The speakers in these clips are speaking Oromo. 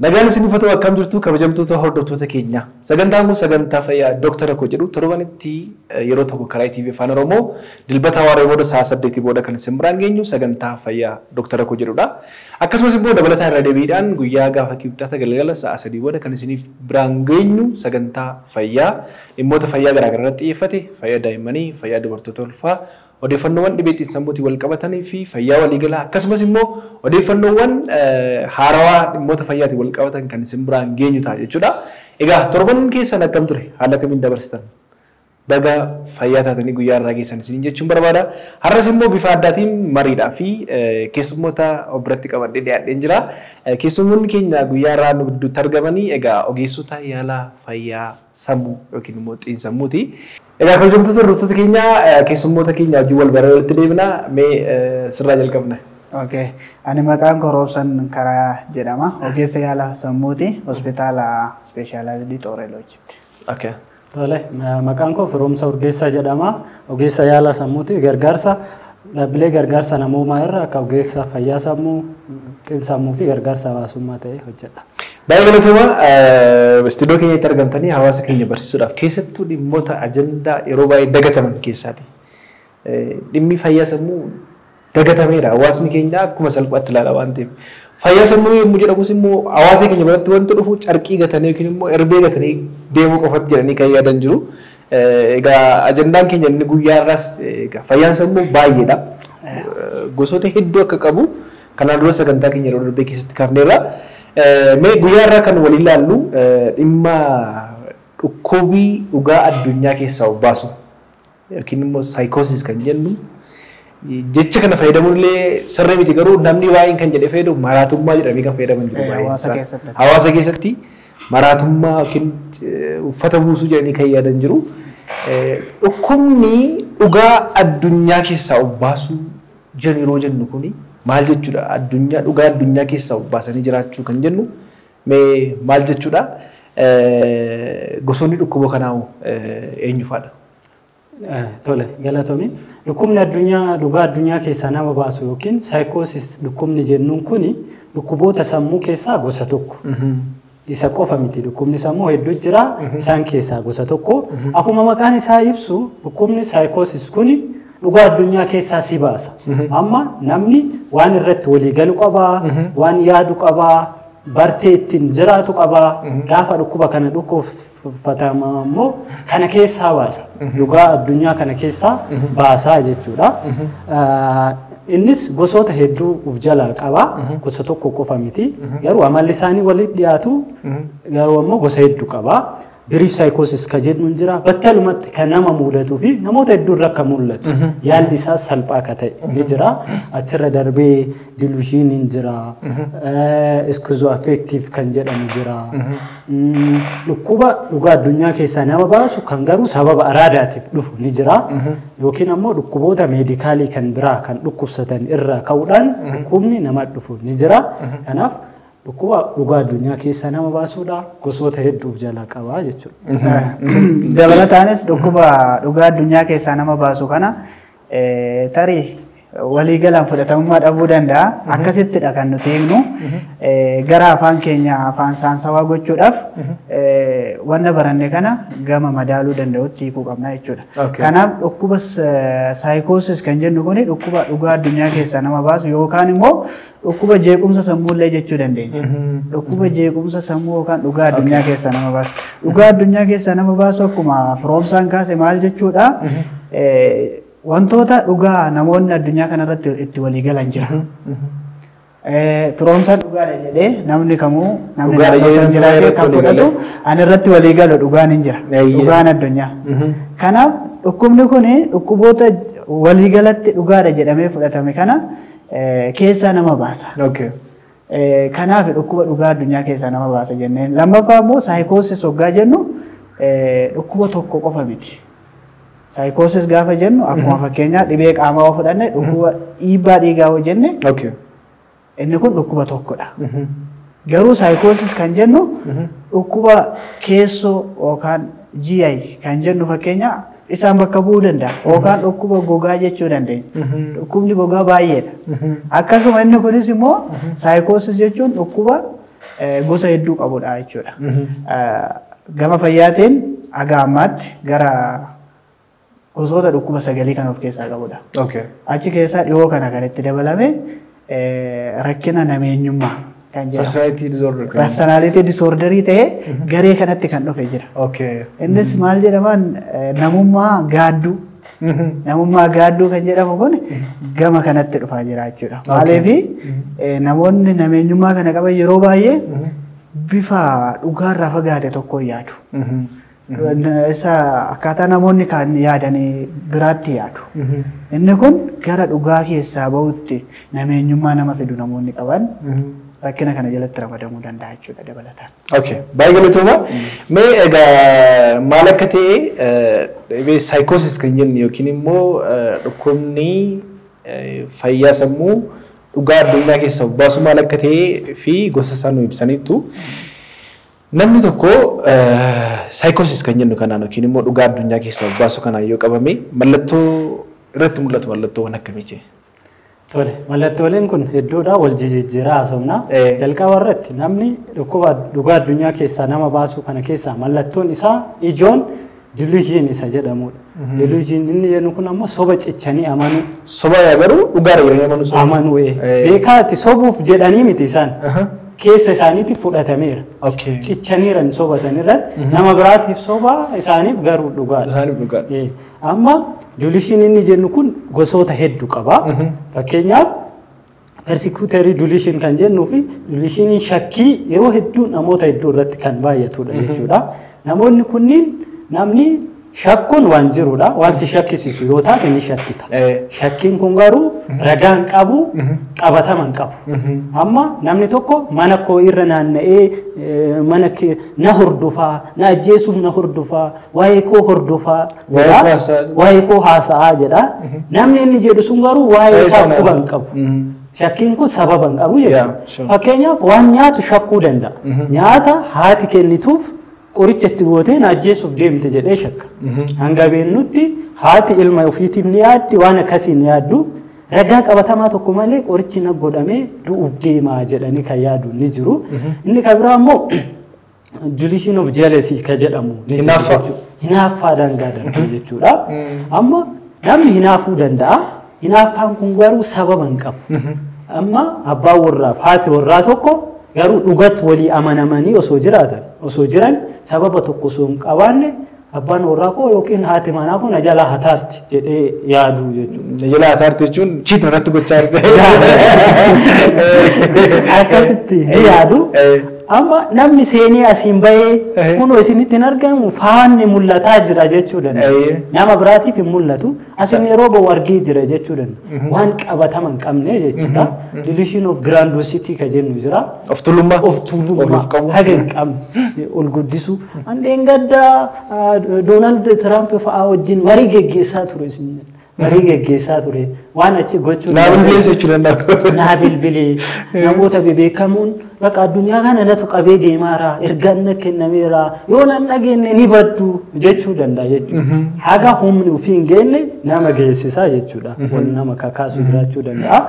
Nagaan isiniif haa ta'u, akkam jirtu kabajamtoota hordoftoota keenya. Sagantaan kun sagantaa fayyaa Dooktara Koo jedhu torbanitti yeroo tokko karaa TV Afaan Oromoo Dilbata waaree booda sa'a 8 booda kan isin biraan geenyu sagantaa fayyaa Dooktara Koo jedhudha. Akkasumas immoo dabalataan irra deebiidhaan guyyaa gaafa Kibxata galgala sa'a 3 booda kan isiniif biraan geenyu sagantaa fayyaa dhimmoota fayyaa garaagaraa irratti xiyyeeffate, fayyaa daa'immanii, fayyaa dubartoota ulfaa, odeeffannoowwan dhibee xiinsammuutiin wal qabatanii fi fayyaa waliigalaa, akkasumas immoo odeeffannoowwan haarawaa dhimmoota fayyaatiin wal qabatan kan isin biraan geenyu ta'a jechuudha. Egaa torban keessan akkam ture? Haala kamiin dabarsitan? Baga fayyaa taatanii guyyaa irraa geessan isiniin jechuun barbaada. Har'as immoo bifa addaatiin mariidhaa fi keessummoota of biratti qabadhee dhiyaadheen jira. Keessummoonni keenya guyyaa irraa nu gidduutti argamanii egaa ogeessota yaala fayyaa sammuu yookiin immoo xiinsammuuti. Egaa kabajamtoota hordoftoota keenya, keessummoota keenya wajjin wal baree walitti deebina. Mee sirraa jalqabna. Okay. Ani maqaan koo Roobsan Karaa jedhama. Ogeessa yaala sammuuti. Hospitaala Specialized Xooreeloojitti. Okay. Tole, maqaan koo Firoomsa Urgeessaa jedhama. Ogeessa yaala sammuuti. Gargaarsa dhaabbilee gargaarsa namoomaa irra akka ogeessa fayyaa sammuu, xiinsammuu fi gargaarsa hawaasummaa ta'ee hojjedha. Baay'ee galatooma, istuudiyoo keenyatti argamtanii hawaasa keenya barsiisuudhaaf, keessattuu dhimmoota ajandaa yeroo baay'ee dagataman keessaati. Dhimmi fayyaa sammuu dagatameera. Hawaasni keenya akkuma salphaatti ilaala waan ta'eef. Fayyaa sammuu yommuu jedhamus immoo hawaasa keenya biratti wanti dhufu carqii gatanii yookiin immoo erbee gatanii deemuu qofatti jedhanii kan yaadan jiru. Egaa ajandaan keenya inni guyyaa irraas egaa fayyaan sammuu baay'eedha. Gosoota hedduu akka qabu kanaan dura sagantaa keenya yeroo darbee keessatti kaafneerra. Mee guyyaa irraa kan waliin ilaallu dhimma dhukkubii dhugaa addunyaa keessaa of baasu yookiin immoo saayikoosis kan jennu. Jecha kana fayyadamuun illee sirrii miti, garuu namni baay'een kan jedhee fayyadamu maraatummaa jedhamee kan fayyadaman jiru baay'een Hawaasa isaa. keessatti. Hawaasa keessatti maraatummaa yookiin uffata buusuu jedhanii kan yaadan jiru. Dhukkubni dhugaa addunyaa keessaa of baasuu jennu yeroo jennu kuni maal jechuudha? Addunyaa dhugaa addunyaa keessaa of baasanii jiraachuu kan jennu mee maal jechuudha? Gosoonni dhukkuba kanaa hoo eenyu fa'aadha? Tole, galatoomi. Dhukkubni addunyaa dhugaa addunyaa keessaa nama baasu yookiin saayikoosis dhukkubni jennuun kuni dhukkuboota sammuu keessaa gosa tokko. Isa qofa miti, dhukkubni sammuu hedduu jira, isaan keessaa gosa tokko. Akkuma maqaan isaa ibsu, dhukkubni saayikoosis kuni dhugaa addunyaa keessaa si baasa. Amma namni waan irratti walii galu qabaa, waan yaadu qabaa, bartee ittiin jiraatu qabaa. Gaafa dhukkuba kana dhukkubfatama immoo kana keessaa baasa. Dhugaa addunyaa kana keessaa baasaa jechuudha. Innis gosoota hedduu of jalaa qaba. Gosa tokko qofa miti. Garuu amalli isaanii walitti dhiyaatu, garuu ammoo gosa hedduu qaba. Brief psychosis ka jennuun jira. Battalumatti kan nama mul'atuu fi namoota hedduu irra kan mul'atu. Yaalli isaas salphaa akka ta'e ni jira. Achirra darbee delusioniin jira. Schizoaffective kan jedhamu jira. Dhukkuba dhugaa addunyaa keessaa nama baasu kan garuu sababa araadaatiif dhufu ni jira. Yookiin ammoo dhukkuboota medicalii kan biraa kan dhukkubsatan irraa ka'uudhaan dhukkubni nama dhufu ni jira. Kanaaf dhukkuba dhugaa addunyaa keessaa nama baasuudha. Gosoota hedduuf jalaa qabaa jechuudha. Dabalataanis dhukkuba dhugaa addunyaa keessaa nama baasu kana tarii waliigalaan fudhatamummaa dhabuu danda'a. Akkasittidha kan nuti hiiknu. Gara afaan keenya afaan saansawaa gochuudhaaf wanna baranne kana gama madaaluu danda'utti hiikuu qabna jechuudha. Kanaaf dhukkuba saayikoosis kan jennu kuni dhukkuba dhugaa addunyaa keessaa nama baasu yookaan immoo dhukkuba jeequmsa sammuullee jechuu dandeenya. Dhukkuba jeequmsa sammuu yookaan dhugaa addunyaa keessaa nama baasu. Dhugaa addunyaa keessaa nama baasu akkuma Firoomsaan kaase maal jechuudha? Wantoota dhugaa namoonni addunyaa kanarratti itti walii galan jira. Firoomsaan dhugaadha jedhee namni kamuu, namni Dhugaadha naannoo jedhee san jiraatee irratti kan walii fudhatu gale. Ani irratti walii galu dhugaan hin jira. Dhugaan addunyaa. Kanaaf dhukkubni kun dhukkuboota waliigalatti dhugaadha jedhamee fudhatame kana keessaa nama baasa. Kanaaf dhukkuba dhugaa addunyaa keessaa nama baasa jenneen. Lammaffaa immoo saayikoosis hoggaa jennu dhukkuba tokko qofa miti. Saayikoosis gaafa jennu akkuma fakkeenyaa dhibee qaamaa yoo fudhanne, dhukkuba dhiibbaa dhiigaa yoo jenne, inni kun dhukkuba tokkodha. Garuu saayikoosis kan jennu dhukkuba keessoo yookaan GI kan jennu fakkeenya isaan bakka bu'uu danda'a. Yookaan dhukkuba gogaa jechuu dandeenya. Dhukkubni gogaa baay'eedha. Akkasuma inni kunis immoo saayikoosis jechuun dhukkuba gosa hedduu qabudha jechuudha. Gama fayyaatiin haga ammaatti gara gosoota dhukkuba 9 kan of keessaa qabudha. Achi keessaa dhiyoo kana kan itti dabalame rakkina nameenyummaa kan jedhamu. Personality disorder. Personality disorderii ta'ee garee kanatti kan dhufe jira. Innis maal jedhama namummaa gaadduu. Namummaa gaadduu kan jedhamu kun gama kanatti dhufaa jira jechuudha. Maaliif namoonni nameenyummaa kana qaban yeroo baay'ee bifa dhugaarraa fagaate tokkoon yaadu. Isa akkaataa namoonni kaan yaadanii biraatti yaadu. Inni kun gara dhugaa keessaa bahutti nameenyummaa nama fidu namoonni qaban rakkina kana jalatti ramadamuu danda'a jechuudha dabalataan. Okay, baay'ee galatooma. Mee egaa maal akka ta'e dhibee saayikoosis kan jennu yookiin immoo dhukkubni fayyaa sammuu dhugaa addunyaa keessaa of baasu maal akka ta'e fi gosa isaa nu ibsaniitu. Namni tokko saayikoosis kan jennu kanaan yookiin immoo dhugaa addunyaa keessaa of baasu kanaan yoo qabame mallattoo irratti mul'atu mallattoowwan akkamiiti? Tole, mallattooleen kun hedduudha wal jijjiiraa haasofna. Jalqaba irratti namni dhukkuba dhugaa addunyaa keessaa nama baasu kana keessaa mallattoon isaa ijoon delusion isa jedhamudha. Delusion inni jennu kun ammoo soba cichanii amanuu. Soba garuu dhugaadha jedhanii amanuu. Amanuu beekaati sobuuf jedhanii miti isaan. Keessa isaaniitti fudhatameera. Cichaniiran soba sanirratti nama biraatiif soba isaaniif garuu dhugaadha. Isaaniif dhugaadha. Amma delusion inni jennu kun gosoota hedduu qaba. Fakkeenyaaf persecutory delusion kan jennuu fi delusioniin shakkii yeroo hedduu namoota hedduu irratti kan baay'atudha jechuudha. Namoonni kunniin namni shakkuun waan jirudha. Waan si shakkisiisu yoo taate ni shakkita. Shakkiin kun garuu ragaa hin qabu, qabatama hin qabu. Amma namni tokko mana koo irra naanna'ee mana na hordofaa, na ajjeesuuf na hordofaa, waa'ee koo hordofaa, waa'ee koo haasa'aa jedha. Namni inni jedhu sun garuu waa'ee isaa quba hin qabu. Shakkiin kun sababa hin qabu jechuudha. Fakkeenyaaf waan nyaatu shakkuu danda'a. Nyaata haati kennituuf qoricha itti gootee na ajjeesuuf deemte jedhee shakka. Hanga beennutti haati ilma ofiitiif ni yaaddi waan akkasii ni yaaddu. Ragaa qabatamaa tokko malee qorichi na godhamee du'uuf deemaa jedhanii kan yaadu ni jiru. Inni kan biraa immoo delusion of jealousy kan jedhamu. Hinaaffaa daangaa darbe jechuudha. Amma namni hinaafuu danda'a. Hinaaffaan kun garuu sababa hin qabu. Amma abbaan warraaf haati warraa tokko garuu dhugatti walii amanamanii osoo jiraatan osoo jiran sababa tokko osoo hin qabaanne abbaan warraa koo yookiin haati manaa kun na jalaa hataarti jedhee yaadu jechuudha. Na jalaa hataarti jechuun chiit irratti gochaa jirti. Akkasitti ni yaadu. Amma namni seenee asiin bahee kunoo isinitti hin argamu faanni mul'ataa jira jechuu danda'a. Nama biraatiif hin mul'atu. Asin yeroo bahu argee jira jechuu danda'a. Waan qabatama hin qabne jechuudha. Delusion of grandiosity kan jennu jira. Of tuulummaa. Of tuulummaa. Haga hin qabne ol guddisu. Andeen gadda Doonaald Tiraamp fa'aa wajjin marii geggeessaa ture isin. Marii geggeessaa ture. Waan achi gochuu. Naa bilbilee jechuu danda'a. Naa bilbilee namoota bebeekamuun bakka addunyaa kana natu qabee deemaara ergaan na kennameera yoo nan dhageenye ni baddu jechuu danda'a jechuudha. Haga humni ofii hin geenye nama geessisaa jechuudha. Wal nama kakaasu jiraachuu danda'a.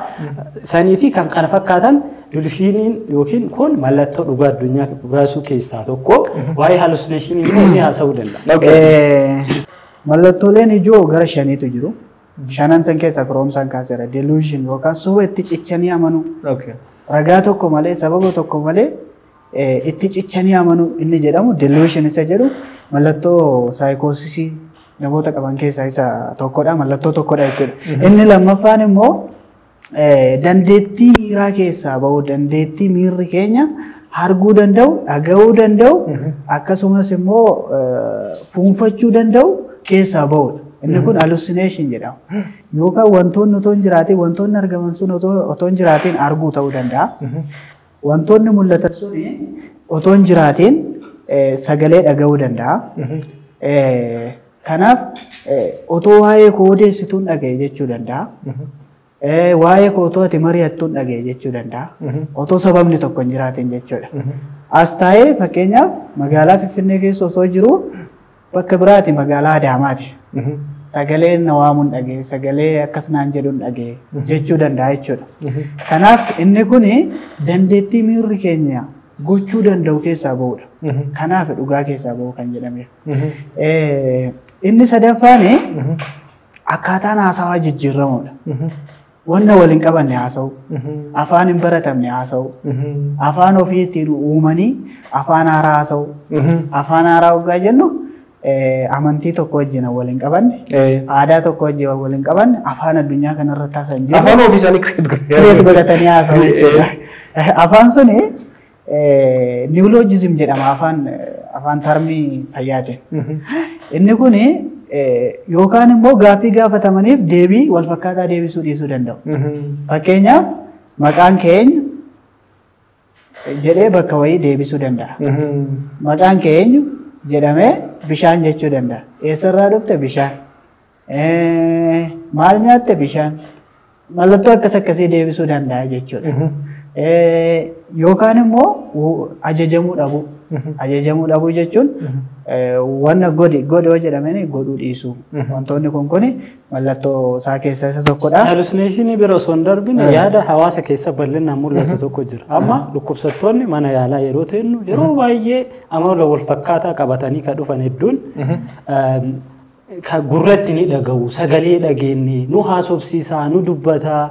Sanii fi kan kana fakkaatan delusioniin yookiin kun mallattoo dhugaa addunyaa baasuu keessaa tokko waa'ee hallucinationii immoo ni haasa'uu danda'a. Mallattooleen ijoo gara shaniitu jiru. Shanan san keessaa firoomsaan kaaseera. Delusion yookaan soba itti cichanii amanuu. Ragaa tokko malee sababa tokko malee itti cichanii amanuu inni jedhamu delusion isa jedhu mallattoo saayikoosisii namoota qaban keessaa isa tokkodha. Mallattoo tokkodha jechuudha. Inni lammaffaan immoo dandeettii miiraa keessaa bahu dandeettii miirri keenya arguu danda'u, dhaga'uu danda'u, akkasumas immoo fuunfachuu danda'u keessaa bahudha. Inni kun hallucination jedhama. Yookaan wantoonni otoo hin jiraatiin, wantoonni argaman sun otoo hin jiraatiin arguu ta'uu danda'a. Wantoonni mul'atan sun otoo hin jiraatiin sagalee dhaga'uu danda'a. Kanaaf otoo waa'ee koo odeessituun dhaga'e jechuu danda'a. Waa'ee koo otoo ati mari'attuun dhaga'e jechuu danda'a. Otoo sababni tokko hin jiraatiin jechuudha. As taa'ee fakkeenyaaf magaalaa Finfinnee keessa otoo jiru bakka biraati magaalaa Adaamaati. Sagalee na waamuun dhaga'e, sagalee akkas naan jedhuun dhaga'e jechuu danda'a jechuudha. Kanaaf inni kun dandeettii miirri keenya gochuu danda'u keessaa ba'uudha. Kanaaf dhugaa keessaa ba'uu kan jedhameef. Inni sadaffaan akkaataan haasawaa jijjiiramuudha. Wanna wal hin qabanne haasa'u, afaan hin baratamne haasa'u, afaan ofii ittiin uumanii afaan haaraa haasa'u. Afaan haaraa hoggaa jennu amantii tokko wajjin wal hin qabanne, aadaa tokko wajjin wal hin qabanne, afaan addunyaa kanarratti haasa'an jiru. Afaan ofii isaanii create godhatanii haasa'u jechuudha. Afaan suni neologism jedhama afaan termii fayyaatiin. Inni kuni yookaan immoo gaaffii gaafatamaniif deebii wal fakkaataa deebisuu dhiisuu danda'u. Fakkeenyaaf maqaan keenya jedhee bakka wayii deebisuu danda'a. Maqaan keenya jedhamee bishaan jechuu danda'a. Eessarraa dhufte bishaan? Maal nyaatte bishaan? Mallattoo akkas akkasii deebisuu danda'a jechuudha. Yookaan immoo ajajamuu dhabuu. Ajajamuu dhabuu jechuun wanna godhi godhi yoo jedhameen godhuu dhiisuu. Wantoonni kun mallattoo isaa keessaa isa tokkodha. Hallusineeshinii bira osoo hin darbine yaada hawaasa keessa bal'inaan mul'atu tokko jira. Amma dhukkubsattoonni mana yaalaa yeroo teennu yeroo baay'ee amala wal fakkaataa qabatanii kan dhufan hedduun kan gurratti ni dhaga'u, sagalee dhageenye, nu haasofsiisaa, nu dubbataa.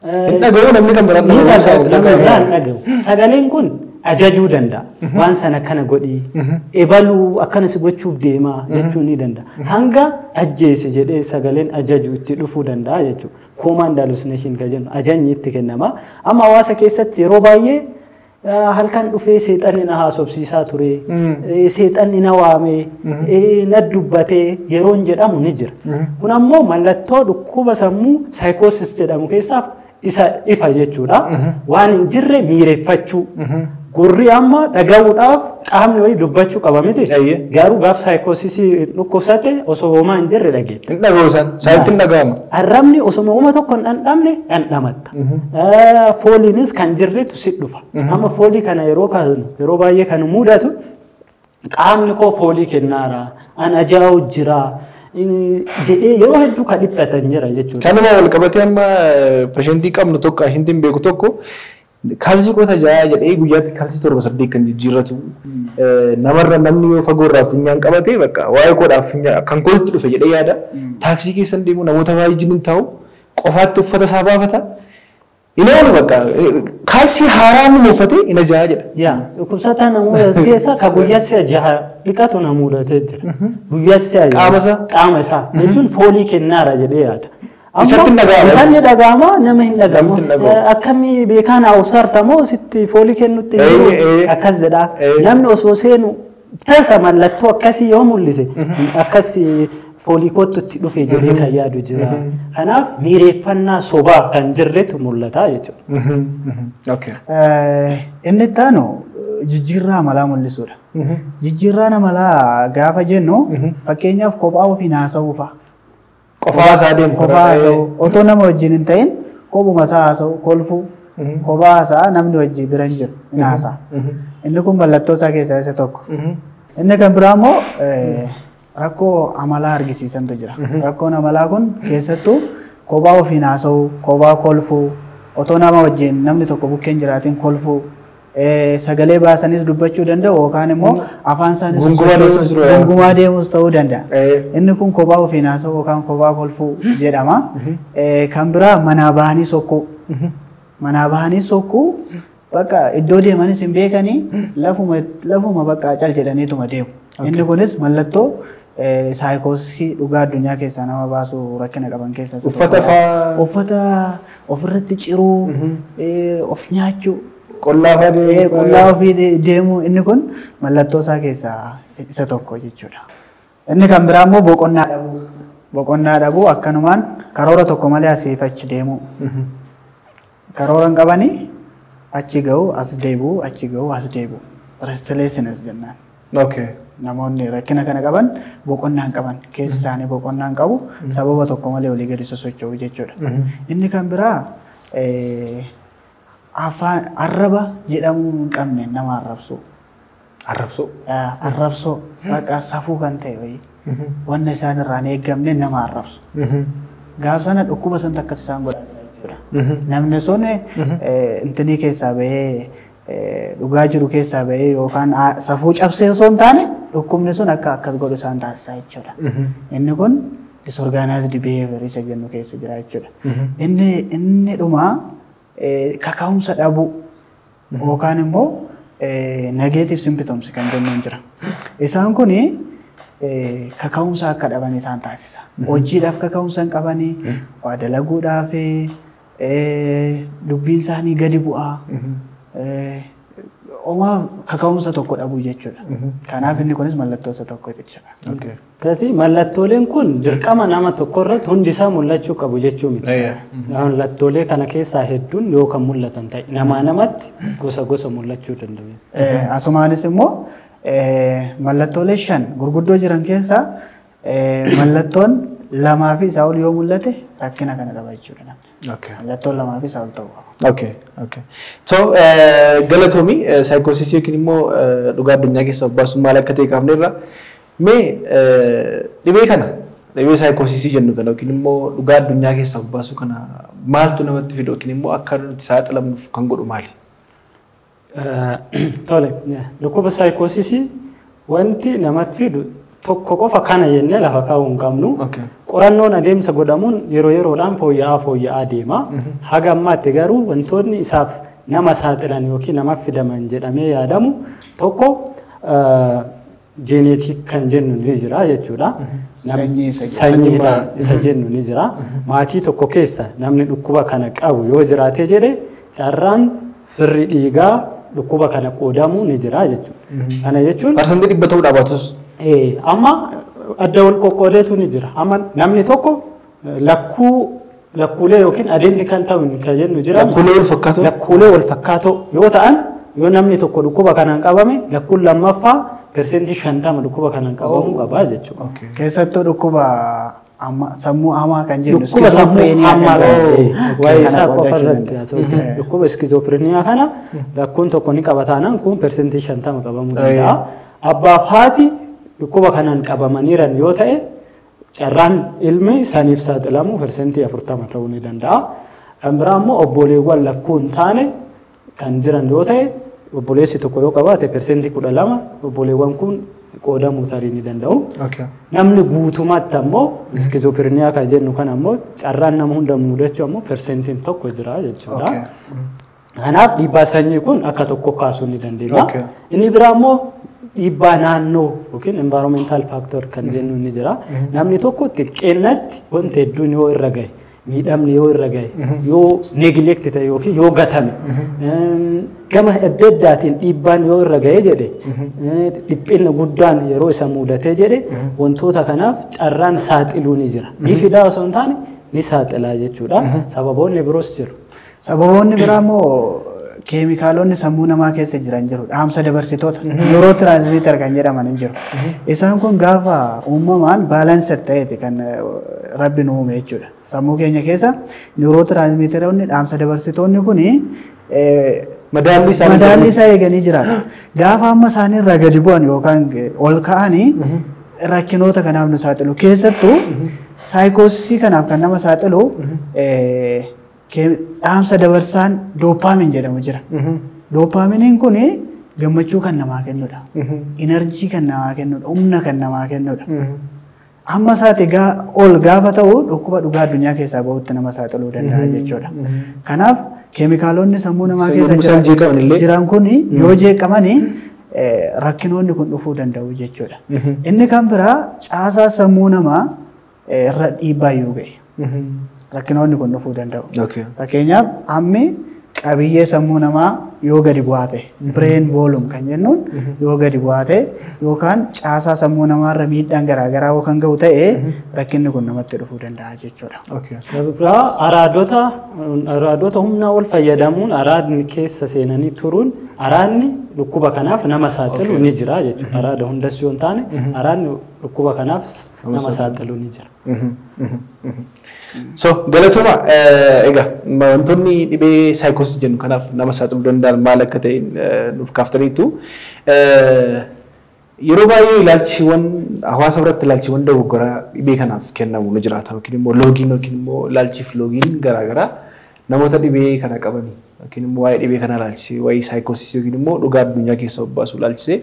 Hin dhaga'u namni kan biraan dhaga'u. Sagaleen kun ajajuu danda'a. Waan sana akkana godhii, ebaluu akkana si gochuuf deemaa jechuu ni danda'a. Hanga ajjeese jedhee sagaleen ajaju itti dhufuu danda'a jechuudha. Command hallucination kan jennu ajajni itti kennama. Amma hawaasa keessatti yeroo baay'ee halkan dhufee seexanni na haasofsiisaa ture, seexanni na waame, na dubbatee yeroon jedhamu ni jira. Kun ammoo mallattoo dhukkuba sammuu saayikoosis jedhamu keessaaf isa ifa jechuudha. Waan hin jirre miireeffachuu. Gurri amma dhaga'uudhaaf qaamni wayii dubbachuu qaba miti. Garuu gaaf saayikoosisii dhukkubsate osoo homaa hin jirre dhageetta. Hin dhaga'u isaan. Saayitti hin dhaga'ama. Arrabni osoo homaa tokko hin dhandhamne dhandhamatta. Fooliinis kan jirretu si dhufa. Amma foolii kana yeroo kaasnu yeroo baay'ee kan mudatu qaamni koo foolii kennaara, an ajaa'u jira jedhee yeroo hedduu kan dhiphatan jira jechuudha. Kanuma wal qabatee amma pashentii qabnu tokko ashintiin beeku tokko kaalsii qota ja'a jedhee guyyaatti kaalsii 7-8 kan jijjiirratu namarra namni yoo fagoo irraa funyaan qabate bakka waa'ee koodhaaf funyaan kan kootti dhufe jedhee yaada. Taaksii keessan deemu namoota baay'ee jiruun taa'u qofaatti uffata isaa baafata. Inni bakka kaalsii haaraa nu uffate inni ja'a jedha. Yaa dhukkubsataa namoota keessa ka guyyaa si'a jaha dhiqatu na mudatee jira. Guyyaa si'a qaama isaa jechuun foolii kennaara jedhee yaada. Isatti hin dhaga'amu. Isaan ni dhaga'ama nama hin dhaga'amu. Akkamii beekaan obsartamoo sitti foolii kennutti akkas jedha. Namni osoo seenu tasa mallattoo akkasii yoo mul'ise akkas foolii kootutti dhufe jedhee kan yaadu jira. Kanaaf miireeffannaa sobaa kan jirretu mul'ata jechuudha. Inni itti aanu jijjiirraa amalaa mul'isuudha. Jijjiirraan amalaa gaafa jennu fakkeenyaaf kophaa ofiin haasa'uu fa'a. Qofaa isaa deemu. Kophaa haasa'u otoo nama wajjin hin ta'in kophuma isaa haasa'u kolfuu kophaa haasa'a namni wajjin bira hin jiru hin haasa'a. Inni kun mallattoo isaa keessaa isa tokko. Inni kan biraa immoo rakkoo amalaa argisiisantu jira. Rakkoon amalaa kun keessattuu kophaa ofiin haasa'u, kophaa kolfuu, otoo nama wajjin namni tokko bukkeen jiraatiin kolfuu, sagalee baasanis dubbachuu danda'u yookaan immoo afaan isaanis gungumaa deemus ta'uu danda'a. Inni kun kophaa ofiin haasa'u yookaan kophaa kolfuu jedhama. Kan biraa manaa bahanii sokkuu. Manaa bahanii sokkuu bakka iddoo deemanis hin beekanii lafuma bakka cal jedhaniituma deemu. Inni kunis mallattoo saayikoosisii dhugaa addunyaa keessaa nama baasu rakkina qaban keessaa isa Uffata fa'aa. Uffata ofirratti ciruu, of nyaachuu. Qullaa fa'aa deemuu. Qullaa ofii deemuu inni kun mallattoo isaa keessaa isa tokko jechuudha. Inni kan biraa immoo boqonnaa dhabuu. Boqonnaa dhabuu akkanumaan karoora tokko malee asii fi achi deemuu. Karoora hin qabanii achi ga'u as deebi'u achi ga'u as deebi'u. Restlessness jennaan. Namoonni rakkina kana qaban boqonnaa hin qaban keessa isaanii boqonnaa hin qabu sababa tokko malee olii gadi sosocho'u jechuudha. Inni kan biraa afaan arraba jedhamuu hin qabne nama arrabsuu. Arrabsuu. Arrabsoo bakka safuu kan ta'e wayii wanna isaan irraa hin eeggamne nama arrabsu. Gaaf sana dhukkuba santu akkas isaan godhaa jira jechuudha. Namni sun intinii keessaa bahee Dhugaa jiru keessaa bahee yookaan safuu cabsee osoo hin taane dhukkubni sun akka akkas godhu isaan taasisaa jechuudha. Inni kun disorganized behavior isa jennu keessa jira jechuudha. Inni dhumaa kaka'umsa dhabuu yookaan immoo negative symptoms kan jennuun jira. Isaan kuni kaka'umsa akka dhaban isaan taasisa. Hojiidhaaf kaka'umsa hin qabanii, waa dalaguudhaaf dubbiin isaanii gadi bu'aa. Homaa kaka'umsa tokko dhabuu jechuudha. Kanaaf inni kunis mallattoo isa tokko jechuudha. Kasi mallattooleen kun dirqama nama tokko irratti hundi isaa mul'achuu qabu jechuu miti. Mallattoolee kana keessaa hedduun yoo kan mul'atan ta'e namaa namatti gosa gosa mul'achuu danda'u. Asumaanis immoo mallattoolee 5 gurguddoo jiran keessaa mallattoon 2 fi isaa ol yoo mul'ate rakkina kana qaba jechuudha namni. Mallattoon 2 fi isaa ol ta'uu qaba. Okay. So galatoomi saayikoosisii yookiin immoo dhugaa addunyaa keessaa of baasuun maal akka ta'e kaafneerra. Mee dhibee kana dhibee saayikoosisii jennu kana yookiin immoo dhugaa addunyaa keessaa of baasuu kana maaltu namatti fidu yookiin immoo akka nuti saaxilamnuuf kan godhu maali? Tole, dhukkuba saayikoosisii wanti namatti fidu tokko qofa kana jennee lafa kaa'uu hin qabnu. Qorannoon adeemsa godhamuun yeroo yeroodhaan fooyya'aa deema. Haga ammaatti garuu wantoonni isaaf nama saaxilan yookiin nama fidaman jedhamee yaadamu tokko jeeneetik kan jennu ni jira jechuudha. Sanyiidhaan isa jennu ni jira. Maatii tokko keessa namni dhukkuba kana qabu yoo jiraate jedhe carraan firri dhiigaa dhukkuba kana qoodamuu ni jira jechuudha. Kana jechuun 100% ta'uu dhaabatus. Amma adda wal qoqqoodeetu ni jira. Amma namni tokko lakkuulee yookiin identical ta'uun kan jennu jira. Lakkuulee wal fakkaatoo yoo ta'an yoo namni tokko dhukkuba kanaan qabame lakkuun lammaffaa 50% dhukkuba kanaan qabamuu qaba jechuudha. Keessattuu dhukkuba sammuu hamaa kan jennu dhukkuba sammuu hamaa waa'ee isaa qofa irratti dhukkuba iskizoofreeniyaa kana lakkuun tokko ni qaba taanaan kun 50% qabamuu danda'a. Abbaaf haati dhukkuba kanaan qabamaniiran yoo ta'e carraan ilmi saniif saaxilamu 40% ta'uu ni danda'a. Kan biraa immoo obboleewwan lakkuu hin taane kan jiran yoo ta'e obboleessi tokko yoo qabaate 12% obboleewwan kun qoodamuu tarii ni danda'u. Namni guutummaatti ammoo iskizoofreeniyaa kan jennu kana ammoo carraan nama hunda mudachuu ammoo 1% jira jechuudha. Kanaaf dhiibbaa sanyii kun akka tokko kaasuu ni dandeenya. Inni biraa immoo dhiibbaa naannoo yookiin environmental factor kan jennu ni jira. Namni tokko xiqqeennatti wanta hedduun yoo irra gahe, miidhamni yoo irra gahe, yoo neglect ta'e yookiin yoo gatame, gama adda addaatiin dhiibbaan yoo irra gahe jedhe, dhiphinni guddaan yeroo isa mudatee jedhe wantoota kanaaf carraan saaxiluu ni jira. Ni fidaa osoo hin taane ni saaxilaa jechuudha. Sababoonni biroos jiru. Sababoonni biraa immoo keemikaalonni sammuu namaa keessa jiran jiru. Dhaamsa dabarsitoota neurotransmitter kan jedhaman hin jiru. Isaan kun gaafa uumamaan baalanser ta'eeti kan rabbi nu uume jechuudha. Sammuu keenya keessa neurotransmitteroonni dhaamsa dabarsitoonni kuni madaalli isaa eeganii jiraatu. Gaafa amma isaanii irraa gadi bu'an yookaan ol ka'anii rakkinoota kanaaf nu saaxilu. Keessattuu saayikoosisii kanaaf kan nama saaxilu dhaamsa dabarsaan dooppaamin jedhamu jira. Dooppaaminiin kun gammachuu kan namaa kennudha. Inerjii kan namaa kennudha. Humna kan namaa kennudha. Amma isaati ol gaafa ta'u dhukkuba dhugaa addunyaa keessaa bahutti nama saaxiluu danda'a jechuudha. Kanaaf keemikaalonni sammuu namaa keessa jiran kun yoo jeeqamanii rakkinoonni kun dhufuu danda'u jechuudha. Inni kan biraa caasaa sammuu namaa irra dhiibbaa yoo ga'e rakkinoonni kun dhufuu danda'u. Fakkeenyaaf hammi qabiyyee sammuu namaa yoo gadi bu'aa ta'e brain volume kan jennuun yoo gadi bu'aa ta'e yookaan caasaa sammuu namaarra miidhaan garaagaraa yoo kan ga'u ta'e rakkinni kun namatti dhufuu danda'a jechuudha. Biraa araadota humnaa ol fayyadamuun araadni keessa seenanii turuun araadni dhukkuba kanaaf nama saaxilu ni jira jechuudha. Araada hundas yoo hin taane araadni dhukkuba kanaaf nama saaxilu ni jira. So galatuma egaa wantoonni dhibee saayikoosii jennu kanaaf nama saaxiluu danda'an maal akka ta'e nuuf kaaftaniitu. Yeroo baay'ee ilaalchiiwwan hawaasa biratti ilaalchiiwwan dogoggoraa dhibee kanaaf kennamu ni jiraata yookiin immoo loogiin yookiin immoo ilaalchiif loogiin garaagaraa Namoota dhibee kana qabanii yookiin immoo waa'ee dhibee kana ilaalchisee waa'ee saayikoosisii yookiin immoo dhugaa addunyaa keessa baasu ilaalchisee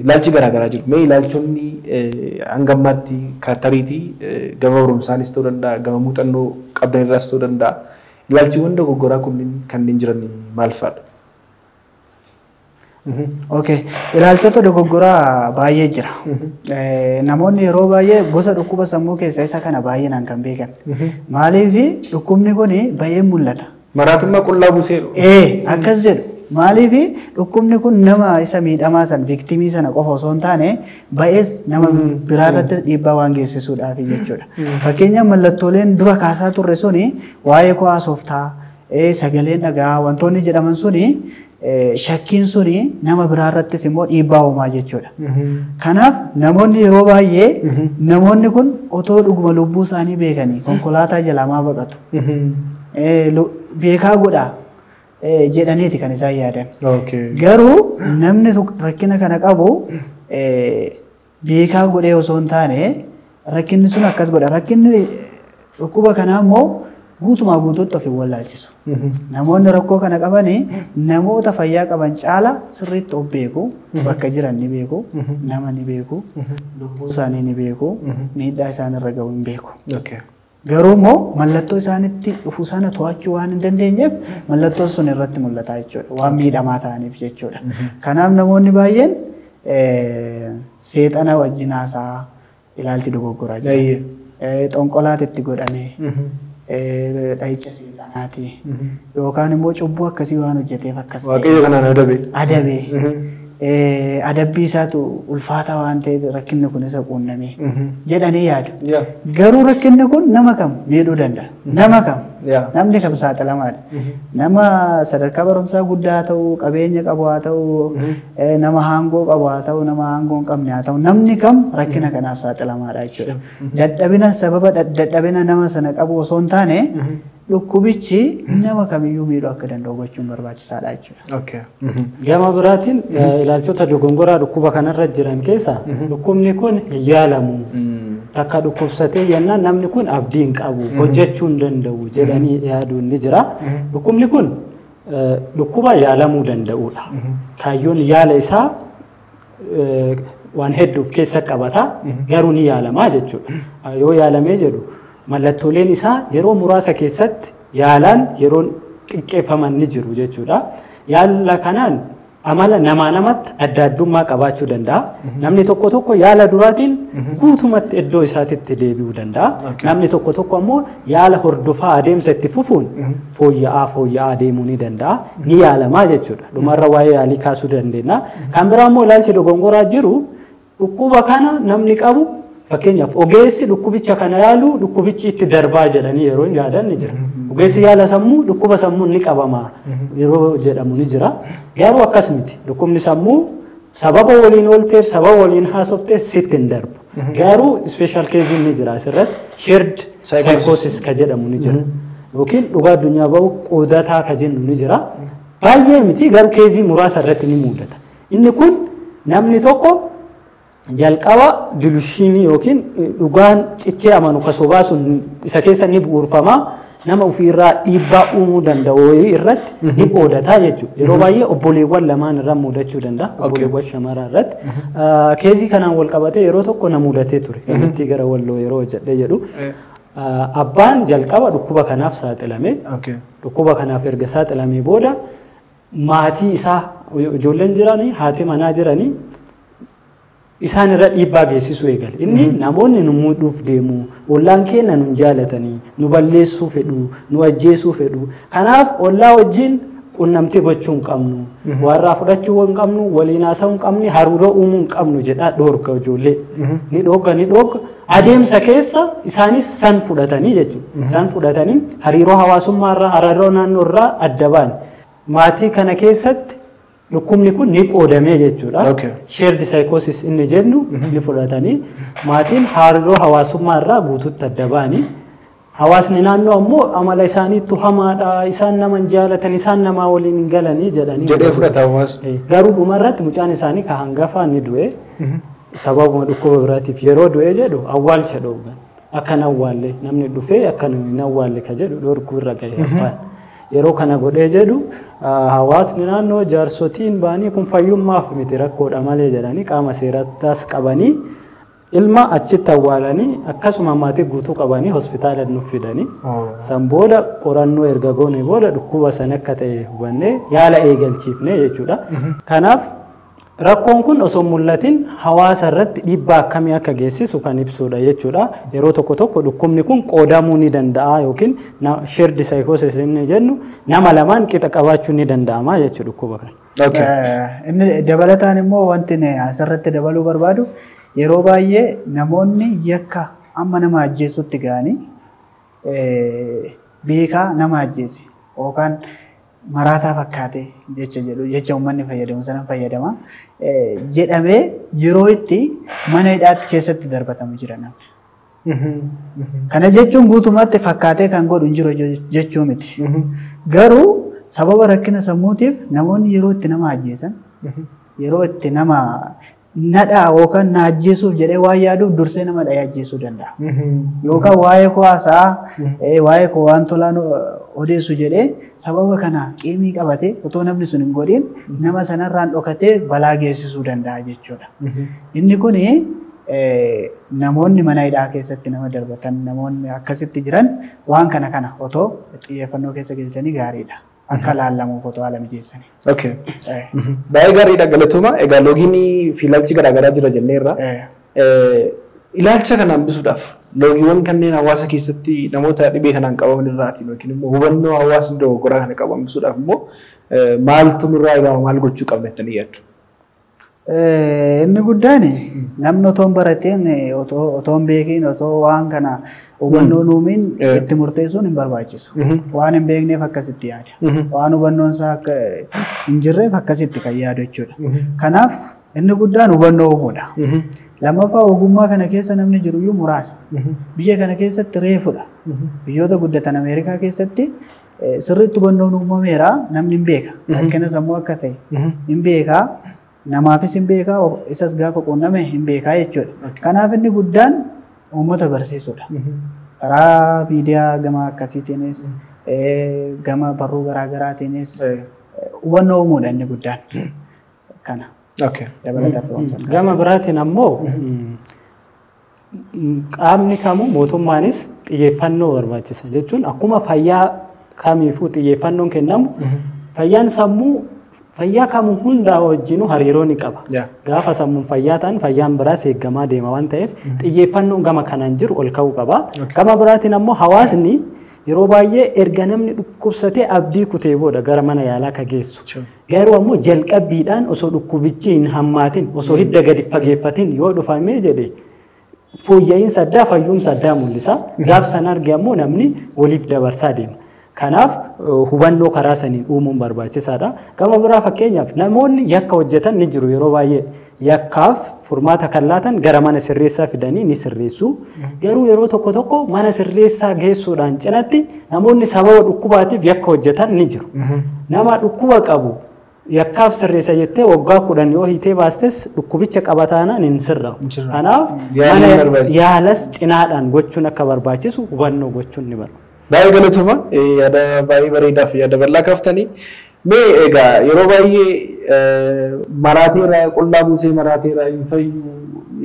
ilaalchi garaagaraa jiru. Mee ilaalchonni hanga ammaatti tariitii gama barumsaanis ta'uu danda'a, gama muuxannoo qabdan irraas ta'uu danda'a. Ilaalchiiwwan dogoggoraa kunneen kanneen jiran maal fa'aadha? Okay. Ilaalchota dogoggoraa baay'ee jira. Namoonni yeroo baay'ee gosa dhukkuba sammuu keessaa isa kana baay'inaan kan beekan. Maaliif dhukkubni kun baay'ee mul'ata. Maraatummaa qullaa buusee. Akkas jedhu. Maaliif dhukkubni kun nama isa miidhamaa sana viktimii sana qofa osoo hin taane baay'ees nama biraa irratti dhiibbaa waan geessisuudhaaf jechuudha. Fakkeenyaaf mallattooleen dura kaasaa turre suni waa'ee koo haasoftaa, sagaleen dhagaa wantoonni jedhaman suni shakkiin suni nama biraa irrattis immoo dhiibbaa uumaa jechuudha. Kanaaf namoonni yeroo baay'ee namoonni kun otoo dhuguma lubbuu isaanii beekanii konkolaataa jalaa maa baqatu. Beekaa godhaa jedhaniiti kan isaan yaadan. Garuu namni rakkina kana qabu beekaa godhee osoo hin taane rakkinni sun akkas godha. Rakkinni dhukkuba kanaa immoo guutumaa guutuutti of hin wallaalchisu. Namoonni rakkoo kana qabanii namoota fayyaa qaban caala sirriitti of beeku, bakka jiran ni beeku, nama ni beeku, lubbuu isaanii ni beeku, miidhaa isaan irra gahu hin beeku. Garuu immoo mallattoo isaanitti dhufu sana to'achuu waan hin dandeenyeef mallattoon sun irratti mul'ata jechuudha. Waan miidhamaa ta'aniif jechuudha. Kanaaf namoonni baay'een seexana wajjin haasaa ilaalchi dogoggoraa jira. Xonqolaati itti godhame. Dhahicha seexanaati. Yookaan immoo cubbuu akkasii waan hojjeteef akkas ta'e. Waaqayyo kanaan adabe. Adabe. Adabbii isaatu ulfaataa waan ta'eef rakkinni kun isa quunname jedhanii yaadu. Garuu rakkinni kun nama kam miidhuu danda'a. Nama kam. Namni kam saaxilamaadha. Nama sadarkaa barumsaa guddaa haa ta'u, qabeenya qabu haa ta'u, nama aangoo qabu haa ta'u, nama aangoo hin qabne haa ta'u, namni kam rakkina kanaaf saaxilamaadha jechuudha. Dadhabina sababa dadhabina nama sana qabu osoo hin taane dhukkubichi nama kamiyyuu miidhuu akka danda'u gochuun barbaachisaadha jechuudha. Gama biraatiin ilaalchota dogongoraa dhukkuba kanarra jiran keessaa dhukkubni kun hin yaalamu. Takka dhukkubsatee jennaan namni kun abdii hin qabu, hojjechuu hin danda'u jedhanii yaaduun ni jira. Dhukkubni kun dhukkuba yaalamuu danda'udha. Kaayyoon yaala isaa waan hedduuf keessa qabata garuu ni yaalamaa jechuudha. Yoo yaalamee jedhu mallattooleen isaa yeroo muraasa keessatti yaalaan yeroo xiqqeeffaman ni jiru jechuudha. Yaala kanaan amala namaa namatti adda addummaa qabaachuu danda'a. Namni tokko tokko yaala duraatiin guutumatti iddoo isaatitti deebi'uu danda'a. Namni tokko tokko ammoo yaala hordofaa adeemsa itti fufuun fooyya'aa deemuu ni danda'a. Ni yaalamaa jechuudha. Dhumarra waa'ee yaalii kaasuu dandeenya. Kan biraa immoo ilaalchi dogongoraa jiru dhukkuba kana namni qabu fakkeenyaaf ogeessi dhukkubicha kana yaalu dhukkubichi itti darbaa jedhanii yeroo yaadan ni jira. Ogeessi yaala sammuu dhukkuba sammuu ni qabama yeroo jedhamu ni jira. Garuu akkas miti. Dhukkubni sammuu sababa waliin oolteef sababa waliin haasofteef sitti hin darbu. Garuu special case ni jira asirratti shared psychosis ka jedhamu ni jira. Yookiin dhugaa addunyaa bahu qoodataa ka jennu ni jira. Baay'ee miti garuu keezii muraasa irratti ni mul'ata. Inni kun namni tokko jalqaba dilushinii yookiin dhugaan cichee amanu ka sobaa sun isa keessa ni bu'uurfama nama ofiirraa dhiibbaa uumuu danda'u irratti ni qoodataa jechuudha. Yeroo baay'ee obboleewwan lamaan irraa mudachuu danda'a. Obboleewwan shamaraa irratti. Keezii kanaan wal qabatee yeroo tokko na mudatee ture. Kallattii gara walloo yeroo hojjedhee jedhu. Abbaan jalqaba dhukkuba kanaaf saaxilame. Dhukkuba kanaaf erga saaxilamee booda maatii isaa ijoolleen jiranii haati manaa jiranii isaan irra dhiibbaa geessisuu eegale. Inni namoonni nu muudhuuf deemu, ollaan keenya nu jaalatanii, nu balleessuu fedhu, nu ajjeesuu fedhu. Kanaaf ollaa wajjin qunnamtii gochuu hin qabnu, warraa fudhachuu hin qabnu, waliin haasa'uu hin qabnu, hariiroo uumuu hin qabnu jedhaa dhoorga ijoollee. Ni dhoorga ni dhoorga. Adeemsa keessa isaanis san fudhatanii jechuudha. San fudhatanii hariiroo hawaasummaa irraa, hariiroo naannoo irraa adda ba'an. Maatii kana keessatti dhukkubni kun ni qoodamee jechuudha. Shared psychosis inni jennu ni fudhatanii maatiin hariiroo hawaasummaa irraa guutuutti adda ba'anii hawaasni naannoo ammoo amala isaaniittu hamaadha, isaan nama hin jaalatan, isaan namaa waliin hin galanii jedhanii. Jedhee fudhata hawaasni. Garuu dhumarratti mucaan isaanii ka hangafaa ni du'e sababuma dhukkuba biraatiif yeroo du'e jedhu awwaalcha dhoowwan. Akka hin awwaalle namni dhufee akka hin awwaalle ka jedhu dhorkuu irra gahe abbaan. Yeroo kana godhee jedhu hawaasni naannoo jaarsotiin ba'anii kun fayyummaaf miti rakkoodha malee jedhanii qaama seerattaas qabanii ilma achitti awwaalanii akkasuma maatii guutuu qabanii hospitaala nuuf fidanii san booda qorannoo erga goone booda dhukkuba sana akka ta'e hubannee yaala eegalchiifne jechuudha. Kanaaf rakkoon kun osoo mul'atin hawaasa irratti dhiibbaa akkamii akka geessisu kan ibsudha jechuudha. Yeroo tokko tokko dhukkubni kun qoodamuu ni danda'a yookiin shared psychosis inni jennu nama lamaan qixa qabaachuu ni danda'ama jechuudha dhukkuba kana. Inni dabalataan immoo wanti asirratti dabaluu barbaadu yeroo baay'ee namoonni yakka amma nama ajjeesutti ga'anii beekaa nama ajjeese yookaan maraataa fakkaate jecha jedhu jecha uummanni fayyadamu sana fayyadama jedhamee yeroo itti mana hidhaatti keessatti darbatamu jira namni. Kana jechuun guutummaatti fakkaatee kan godhu hin jiru jechuu miti. Garuu sababa rakkina sammuutiif namoonni yeroo itti nama ajjeesan yeroo itti nama nadhaa yookaan na ajjeesuuf jedhee waan yaaduuf dursee nama dhahee ajjeesuu danda'a. Yookaan waa'ee koo haasa'aa waa'ee koo waan tolaan odeessu jedhee sababa kana qiimii qabatee otoo namni sun hin godhin nama sanarraan dhokatee balaa geessisuu danda'a jechuudha. Inni kuni namoonni mana hidhaa keessatti nama darbatan namoonni akkasitti jiran waan kana kana otoo xiyyeeffannoo keessa galchanii gaariidha. Akka laallamuuf otoo haala mijeessanii. Okay. Baay'ee gaariidha galatooma. Egaa loogiin fi ilaalchi garaagaraa jira jenneerra. Ilaalcha kana hambisuudhaaf loogiiwwan kanneen hawaasa keessatti namoota dhibee kanaan qabaman irraatiin yookiin immoo hubannoo hawaasni dogoggoraa kana qabu hambisuudhaaf immoo maaltu nurraa eegama maal gochuu qabna jettanii yaaddu? Inni guddaan namni otoo hin baratiin otoo hin beekiin otoo waan kana hubannoo uumiin itti murteessuun hin barbaachisu. Waan hin beekneef akkasitti yaada. Waan hubannoon isaa akka hin jirreef akkasitti kan yaadu jechuudha. Kanaaf inni guddaan hubannoo uumuudha. Lammaffaa ogummaa kana keessa namni jiruyyuu muraasa. Biyya kana keessatti reefudha. Biyyoota guddatan Ameerikaa keessatti sirriitti hubannoon uumameera namni hin beeka. Rakkina sammuu akka ta'e hin beekaa. Namaafis hin beekaa, isas gaafa quunname hin beekaa jechuudha. Kanaaf inni guddaan uummata barsiisuudha. Karaa miidiyaa gama akkasiitiinis, gama barruu garaagaraatiinis hubannoo uumuudha inni guddaan. Kana. Dabalataa. Gama biraatiin ammoo qaamni kamuu mootummaanis xiyyeeffannoo barbaachisa jechuun akkuma fayyaa kamiifuu xiyyeeffannoon kennamu fayyaan sammuu fayyaa kamuu hundaa wajjinuu hariiroo ni qaba. Gaafa sammuun fayyaa ta'an fayyaan biraas eeggamaa deema waan ta'eef xiyyeeffannoon gama kanaan jiru ol ka'uu qaba. Gama biraatiin ammoo hawaasni yeroo baay'ee erga namni dhukkubsatee abdii kutee booda gara mana yaalaa ka geessu. Garuu ammoo jalqabbiidhaan osoo dhukkubichi hin hammaatin osoo hidda gadi fageeffatin yoo dhufamee jedhe fooyya'insa addaa fayyumsa addaa mul'isa. Gaaf sana arge ammoo namni waliif dabarsaa deema. Kanaaf hubannoo karaa saniin uumuun barbaachisaadha. Gama biraa fakkeenyaaf namoonni yakka hojjetan ni jiru yeroo baay'ee yakkaaf furmaata kan laatan gara mana sirreessaa fidanii ni sirreessu. Garuu yeroo tokko tokko mana sirreessaa geessuudhaan cinatti namoonni sababa dhukkubaatiif yakka hojjetan ni jiru. Nama dhukkuba qabu yakkaaf sirreessa jettee waggaa 10 yoo hiitee baastes dhukkubicha qabataanaan hin sirraa'u. Kanaaf yaalas cinaadhaan gochuun akka barbaachisu hubannoo gochuun ni barbaachisa. Baay'ee galatooma yaada baay'ee bareedaa fi yaada bal'aa kaaftanii. Mee egaa yeroo baay'ee maraateera qullaa buusee maraateera hin fayyu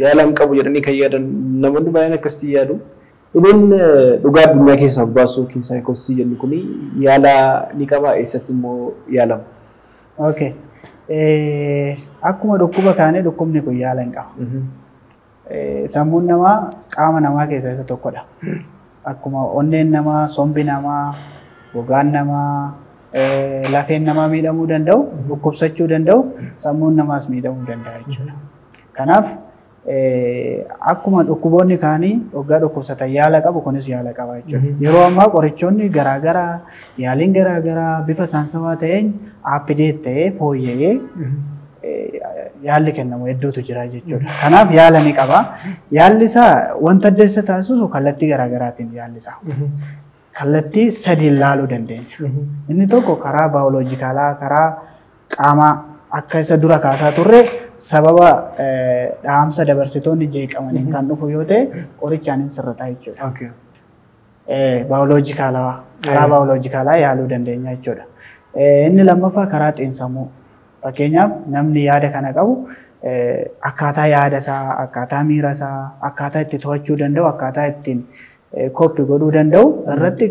yaala hin qabu jedhanii kan yaadan namoonni baay'een akkasitti yaadu. Dhibeen dhugaa addunyaa keessaa of baasuu yookiin saayikoosisii jennu kuni yaala ni qabaa eessatti immoo yaalama? Okay. Akkuma dhukkuba kaanii dhukkubni kun yaala hin qabu. Sammuun namaa qaama namaa keessaa isa tokkodha. Akkuma onneen namaa, sombi namaa, gogaan namaa, lafeen namaa miidhamuu danda'u, dhukkubsachuu danda'u, sammuun namaas miidhamuu danda'a jechuudha. Kanaaf akkuma dhukkuboonni kaanii waggaa dhukkubsatan yaala qabu kunis yaala qaba jechuudha. Yeroo ammaa qorichoonni garaagaraa, yaaliin garaagaraa bifa saansawaa ta'een appideet ta'ee fooyya'ee yaalli kennamu hedduutu jira jechuudha. Kanaaf yaala ni qaba. Yaalli isaa wanta adda isa taasisu kallattii garaagaraatiin yaalli isaa. Kallattii sadiin laaluu dandeenya. Inni tokko karaa baayoloojikaalaa, karaa qaamaa akka isa dura kaasaa turre Sababa dhaamsa dabarsitoonni jeeqamaniin kan dhufu yoo ta'e qorichaan hin sirrata jechuudha. Baayoloojikaalaa karaa baayoloojikaalaa yaaluu dandeenya jechuudha. Inni lammaffaa karaa xiinsammuu. Fakkeenyaaf namni yaada kana qabu akkaataa yaada isaa, akkaataa miira isaa, akkaataa itti to'achuu danda'u, akkaataa ittiin koppii godhuu danda'u irratti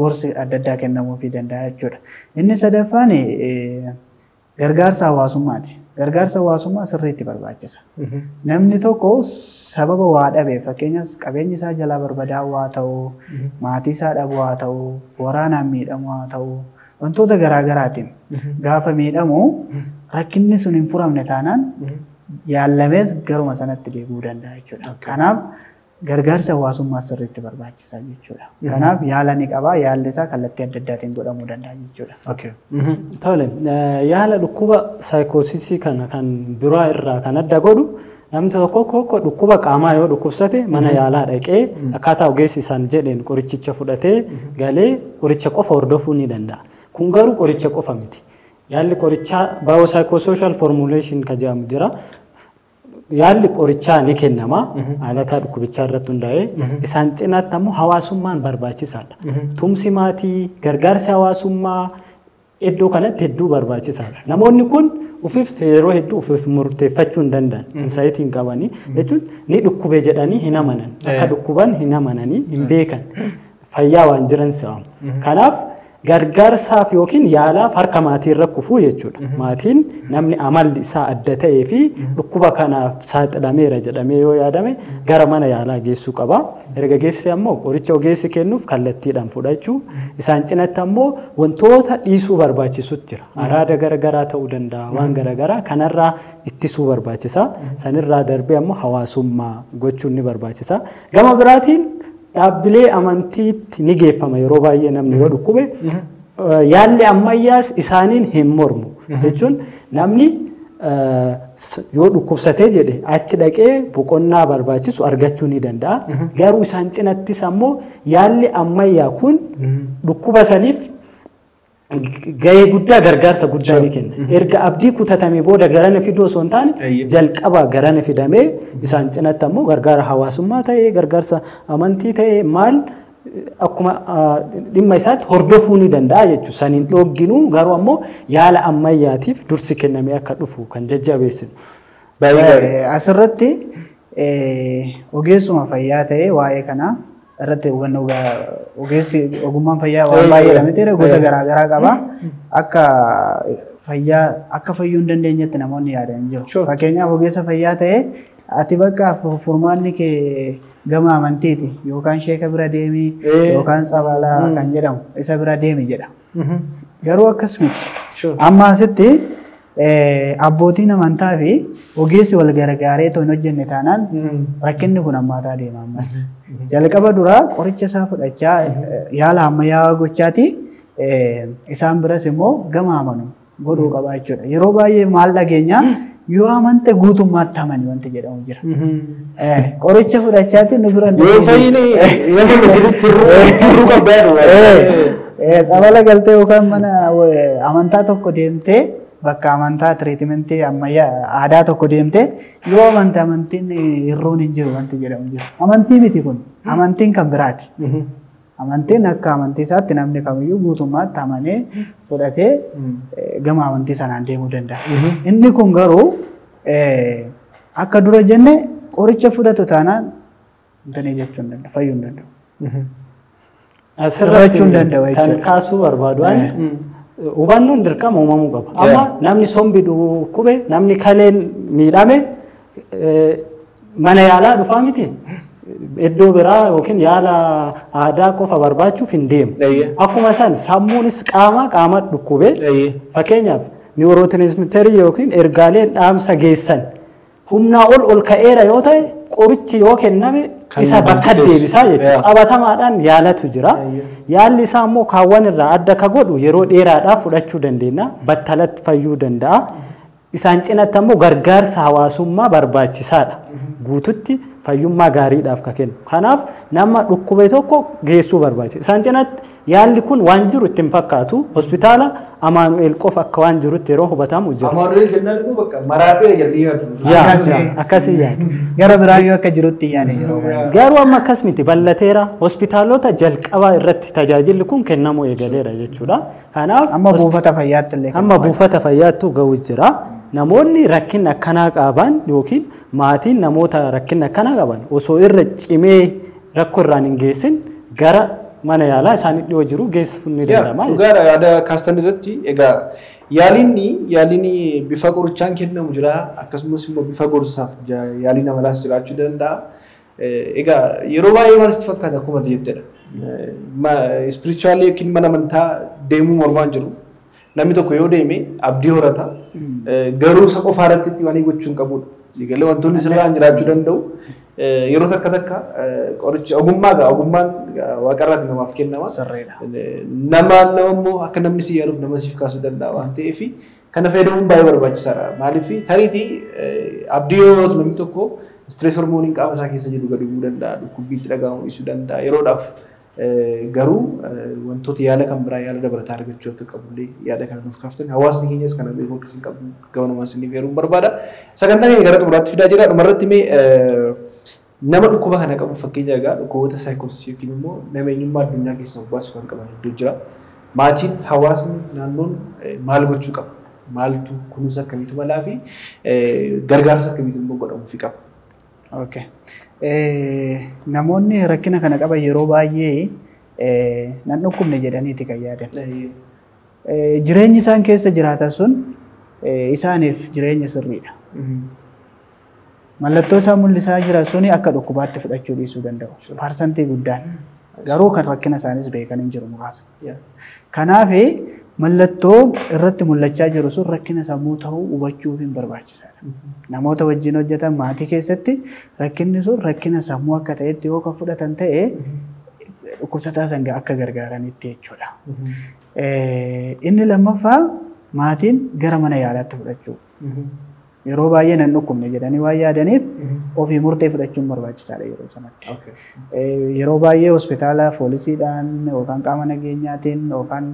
gorsi adda addaa kennamuufii danda'a jechuudha. Inni sadaffaan gargaarsa hawaasummaati. Gargaarsa hawaasummaa sirriitti barbaachisa. Namni tokko sababa waa dhabe fakkeenyaaf qabeenyi isaa jalaa barbadaa'uu haa ta'u, maatii isaa dhabuu haa ta'u, waraanaan miidhamuu haa ta'u, wantoota garaa garaatiin gaafa miidhamu rakkinni sun hin furamne taanaan yaallamees garuma sanatti deebi'uu danda'a jechuudha. Kanaaf gargaarsa hawaasummaa sirriitti barbaachisaa jechuudha. Kanaaf yaala ni qaba, yaalli isaa kallattii adda addaatiin godhamuu danda'a jechuudha. Tole, yaala dhukkuba saayikoosisii kana kan biraa irraa kan adda godhu namni tokko dhukkuba qaamaa yoo dhukkubsate mana yaalaa dhaqee akkaataa ogeessi isaan jedheen qorichicha fudhatee galee qoricha qofa hordofuu ni danda'a. Kun garuu qoricha qofa miti. Yaalli qorichaa baayoosaayikoososhaal formuleeshin kan jedhamu jira. Yaalli qorichaa ni kennama haalataa dhukkubichaa irratti hundaa'ee isaan cinaatti ammoo hawaasummaan barbaachisaadha. Tumsi maatii, gargaarsi hawaasummaa iddoo kanatti hedduu barbaachisaadha. Namoonni kun ufiif yeroo hedduu ufiif murteeffachuu hin danda'an. Insaayitii hin qabanii jechuun ni dhukkube jedhanii hin amanan. Akka dhukkuban hin amananii hin beekan. Fayyaa waan jiran se'amu. Kanaaf gargaarsaaf yookiin yaalaaf harka maatii irra kufuu jechuudha. Maatiin namni amalli isaa adda ta'ee fi dhukkuba kanaaf saaxilameera jedhamee yoo yaadame gara mana yaalaa geessuu qaba. Erga geessise ammoo qoricha ogeessi kennuuf kallattiidhaan fudhachuu. Isaan cinatti ammoo wantoota dhiisuu barbaachisutu jira. Araada garaagaraa ta'uu danda'a, waan garaagaraa kanarraa ittisuu barbaachisa. Sanirraa darbee ammoo hawaasummaa gochuun ni barbaachisa. Gama biraatiin dhaabbilee amantiitti ni geeffama yeroo baay'ee namni yoo dhukkube yaalli ammayyaas isaaniin hin mormu jechuun namni yoo dhukkubsatee jedhe achi dhaqee boqonnaa barbaachisu argachuu ni danda'a. Garuu isaan cinattis ammoo yaalli ammayyaa kun dhukkuba saniif gahee guddaa gargaarsa guddaa ni kenna. Erga abdii kutatame booda garana fiduu osoo hin taane jalqaba garana fidamee isaan cinatti ammoo gargaara hawaasummaa ta'ee gargaarsa amantii ta'ee maal akkuma dhimma isaatti hordofuu ni danda'a jechuudha. Saniin dhoogginuu garuu ammoo yaala ammayyaatiif dursi kennamee akka dhufu kan jajjabeessinu. Asirratti ogeessuma fayyaa ta'ee waa'ee kanaa irratti hubannoo ogeessi ogummaan fayyaa waan baay'eedha miti gosa garaagaraa qaba. Akka fayyaa akka fayyuu hin dandeenyetti namoonni yaadan jiru. Fakkeenyaaf ogeessa fayyaa ta'ee ati bakka furmaanni kee gama amantiiti yookaan sheeka bira deemi yookaan tsabalaa kan jedhamu isa bira deemi jedha. Garuu akkas miti. Amma asitti abbootiin amantaa fi ogeessi wal gargaaree otoo hin hojjenne taanaan rakkinni kun hammaataa deema ammas. Jalqaba duraa qoricha isaa fudhachaa yaala ammayyaa gochaati isaan biras immoo gama amanu godhuu qaba jechuudha. Yeroo baay'ee maal dhageenya yoo amante guutummaatti amani wanti jedhamu jira. Qoricha fudhachaati nu bira yoo fayyine nama sirriitti tirruu qabdaa. Tsabala galtee yookaan mana amantaa tokko deemtee bakka amantaa tiriitimentii ammayyaa aadaa tokko deemtee yoo amante amantiin hirruun hin jiru wanti jedhamu jiru. Amantii miti kun amantiin kan biraati. Amantiin akka amantii isaatti namni kamiyyuu guutummaatti amanee fudhatee gama amantii sanaan deemuu danda'a. Inni kun garuu akka dura jenne qoricha fudhatu taanaan intanii jechuu hin danda'u, fayyuu hin danda'u. Sirrachuu hin danda'u jechuudha. Kan kaasuu barbaadu hubannoon dirqama uumamuu qaba. Amma namni sombi dhukkube, namni kaleen miidhame mana yaalaa dhufaa miti. Iddoo biraa yookiin yaala aadaa qofa barbaachuuf hin deemu. Akkuma san sammuunis qaama dhukkube. Fakkeenyaaf niwurootiransmiterii yookiin ergaaleen dhaamsa geessan humnaa ol ka'eera yoo ta'e qorichi yoo kenname isa bakka deebisaa jechuudha. Qabatamaadhaan yaalatu jira. Yaalli isaa immoo kaawwan irraa adda ka godhu yeroo dheeraadhaaf fudhachuu dandeenya. Battalatti fayyuu danda'a. Isaan cinatti ammoo gargaarsa hawaasummaa barbaachisaadha. Guututti Fayyummaa gaariidhaaf ka kennu. Kanaaf nama dhukkube tokko geessuu barbaachisa. Isaan cinatti yaalli kun waan jiru itti hin fakkaatu. Hospitaala Amaanu'eel qofa akka waan jirutti yeroo hubatamu jira. Amaanu'eel jennaan immoo bakka maraadhee jedhanii yaadu. Akkasii yaadu. Gara biraayyuu akka jirutti yaade yeroo baay'ee. Garuu amma akkas miti bal'ateera. Hospitaalota jalqabaa irratti tajaajilli kun kennamuu eegaleera jechuudha. Kanaaf amma buufata fayyaatti illee. Amma buufata fayyaattu ga'u jira. Namoonni rakkina akkanaa qaban yookiin maatiin namoota rakkina akkanaa qaban osoo irra cimee rakkoo irraan hin geessin gara mana yaalaa isaanii dhiyoo jiru geessuun ni danda'ama. Dhugaadha yaada kaastan irratti egaa yaaliin bifa qorichaan kennamu jira akkasumas immoo bifa gorsaaf yaaliin amalaas jiraachuu danda'a. Egaa yeroo baay'ee maal sitti fakkaata akkuma jettedha. Spirituwaalii yookiin mana amantaa deemuu mormaan jiru. Namni tokko yoo deeme abdii horata. Garuu isa qofaa irratti waan gochuu hin qabudha. Siigalee wantoonni sirraan jiraachuu danda'u. Yeroo takka takka qorichi ogummaa ogummaan waaqarraati namaaf kennama. Nama immoo akka namni si yaaluuf nama siif kaasuu danda'a waan ta'eef kana fayyadamuun baay'ee barbaachisaadha. Maaliif tariitii abdii yoo horatu namni tokko stress hormooniin qaama isaa keessa jiru gadi bu'uu danda'a, dhukkubbiitti dhaga'amuu dhiisuu danda'a yeroodhaaf. Garuu wantoota yaala kan biraa yaala dabalataa argachuu akka qabullee yaada kana nuuf kaaftan hawaasni keenyas kana beekuu akka isin qabdu gamanumaan isiniif eeruun barbaada. Sagantaa keenya gara xumuraatti fidaa jira. Dhumarratti mee nama dhukkuba kana qabu fakkeenya egaa dhukkuboota saayikoosii yookiin immoo nama eenyummaa addunyaa keessaa of baasu kan qaban hedduu jira. Maatiin hawaasni naannoon maal gochuu qaba? Maaltu kunuunsa akkamiitu malaa fi gargaarsa akkamiitu immoo godhamuufii qaba? Okay. Namoonni rakkina kana qaban yeroo baay'ee nan dhukkubne jedhaniiti kan yaadan. Jireenyi isaan keessa jiraatan sun isaaniif jireenya sirriidha. Mallattoo isaan mul'isaa jiran suni akka dhukkubaatti fudhachuu dhiisuu danda'u. Parsantii guddaan. Garuu kan rakkina isaanis beekan hin jiru muraasa. Kanaaf mallattoo irratti mul'achaa jiru sun rakkina sammuu ta'uu hubachuuf hin barbaachisaadha. Namoota wajjin hojjetan maatii keessatti rakkinni sun rakkina sammuu akka ta'etti yoo kan fudhatan ta'e dhukkubsataa sana akka gargaaranitti jechuudha. Inni lammaffaa maatiin gara mana yaalaatti fudhachuu. Yeroo baay'ee nan dhukkubne jedhanii waan yaadaniif ofii murtee fudhachuun barbaachisaadha yeroo sanatti. Yeroo baay'ee hospitaala poolisiidhaan yookaan qaama nageenyaatiin yookaan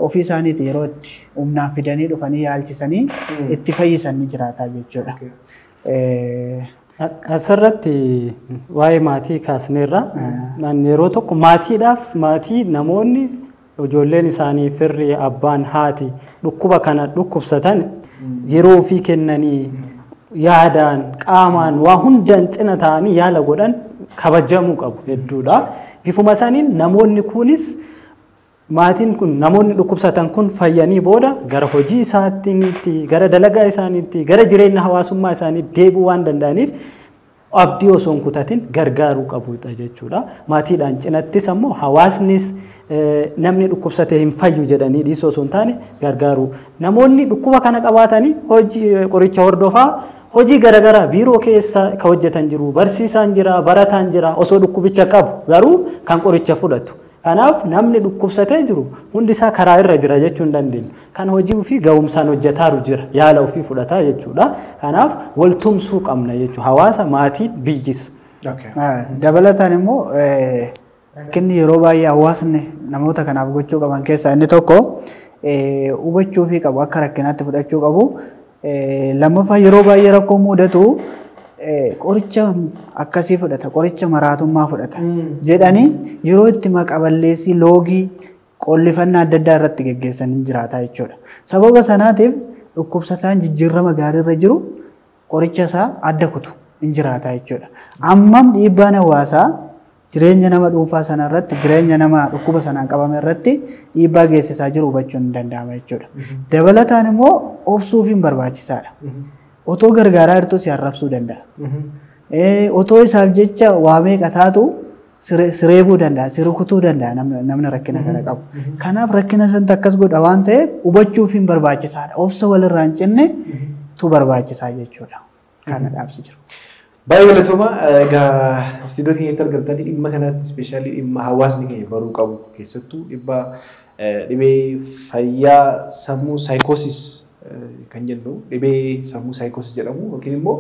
ofii isaaniiti yeroo itti humnaan fidanii dhufanii yaalchisanii itti fayyisan ni jiraata jechuudha. Asirratti waa'ee maatii kaasneerra. Yeroo tokko maatiidhaaf maatii namoonni ijoolleen isaanii firri abbaan haati dhukkuba kana dhukkubsatan yeroo ofii kennanii yaadaan qaamaan waa hundaan cina ta'anii yaala godhan kabajamuu qabu hedduudha. Bifuma isaaniin namoonni kunis maatiin kun namoonni dhukkubsatan kun fayyanii booda gara hojii isaaniitti gara dalagaa isaaniitti gara jireenya hawaasummaa isaanii deebi'uu waan danda'aniif abdii osoo hin kutatin gargaaruu qabudha jechuudha. Maatiidhaan cinattis ammoo hawaasnis namni dhukkubsatee hin fayyu jedhanii dhiisuu osoo hin taane gargaaru. Namoonni dhukkuba kana qabaatanii hojii qoricha hordofaa hojii garaagaraa biiroo keessa kan hojjetan jiru, barsiisaan jira, barataan jira osoo dhukkubicha qabu garuu kan qoricha fudhatu. Kanaaf namni dhukkubsatee jiru hundi isaa karaa irra jira jechuu hin dandeenyu. Kan hojii ofii ga'umsaan hojjetaaru jira yaala ofii fudhataa jechuudha. Kanaaf waltumsuu qabna jechuudha. Hawaasa maatiin biyyis. Dabalataan immoo rakkinni yeroo baay'ee hawaasni namoota kanaaf gochuu qaban keessaa inni tokko hubachuu fi qabu akka rakkinaatti fudhachuu qabu. Lammaffaa yeroo baay'ee rakkoo mudatu qoricha akkasii fudhata, qoricha maraatummaa fudhata jedhanii yeroo itti maqaballeessii loogii qollifannaa adda addaa irratti geggeessan hin jiraata jechuudha. Sababa sanaatiif dhukkubsataan jijjiirama gaariirra jiru qoricha isaa adda kutu hin jiraata jechuudha. Ammam dhiibbaan hawaasaa jireenya nama dhuunfaa sana irratti, jireenya nama dhukkuba sanaan qabame irratti dhiibbaa geessisaa jiru hubachuun hin danda'ama jechuudha. Dabalataan immoo obsuuf hin barbaachisaadha. Otoo gargaaraa jirtu si arrabsuu danda'a. Otoo isaaf jecha waa meeqa taatu sireebuu danda'a, si rukutuu danda'a namni rakkina kana qabu. Kanaaf rakkina sanatti akkas godha waan ta'eef hubachuuf hin barbaachisaadha. Obsa walirraa hin cinne tu barbaachisaa jechuudha. Kana dhaabsi jiru. Baay'ee galatooma. Egaa istiidiyoo keenyatti argamtanii dhimma kanatti ispeeshaalii dhimma hawaasni keenya baruu qabu keessattuu dhibba dhibee fayyaa sammuu saayikoosis kan jennu dhibee sammuu saayikoosis jedhamu yookiin immoo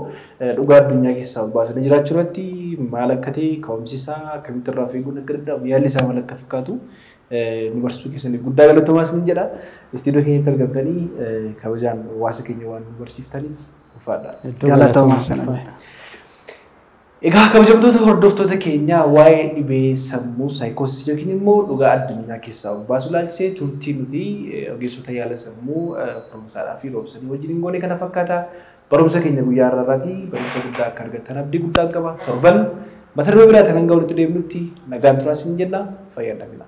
dhugaa addunyaa keessaa of baasanii jiraachuu irratti maal akka ta'e ka'umsi isaa akkamitti irraa of eeguun akka danda'amu yaalli isaa maal akka fakkaatu nu barsiisuu keessaniif guddaa galatoomaa isin jedha. Istiidiyoo keenyatti argamtanii kabajaan hawaasa keenya waan nu barsiiftaniif ulfaadha. Galatoomaa sanallee. Egaa kabajamtoota hordoftoota keenyaa waa'ee dhibee sammuu saayikoosis yookiin immoo dhugaa addunyaa keessaa of baasuu ilaalchisee turtii nuti ogeessota yaala sammuu Firoomsaadhaa fi Roobsanii wajjin hin goone kana fakkaata. Barumsa keenya guyyaa har'aarraati barumsa guddaa akka argattan abdii guddaan qaba. Torban mata duree biraatiin hanga walitti deemnutti nagaan turaa isin jenna fayyadamina.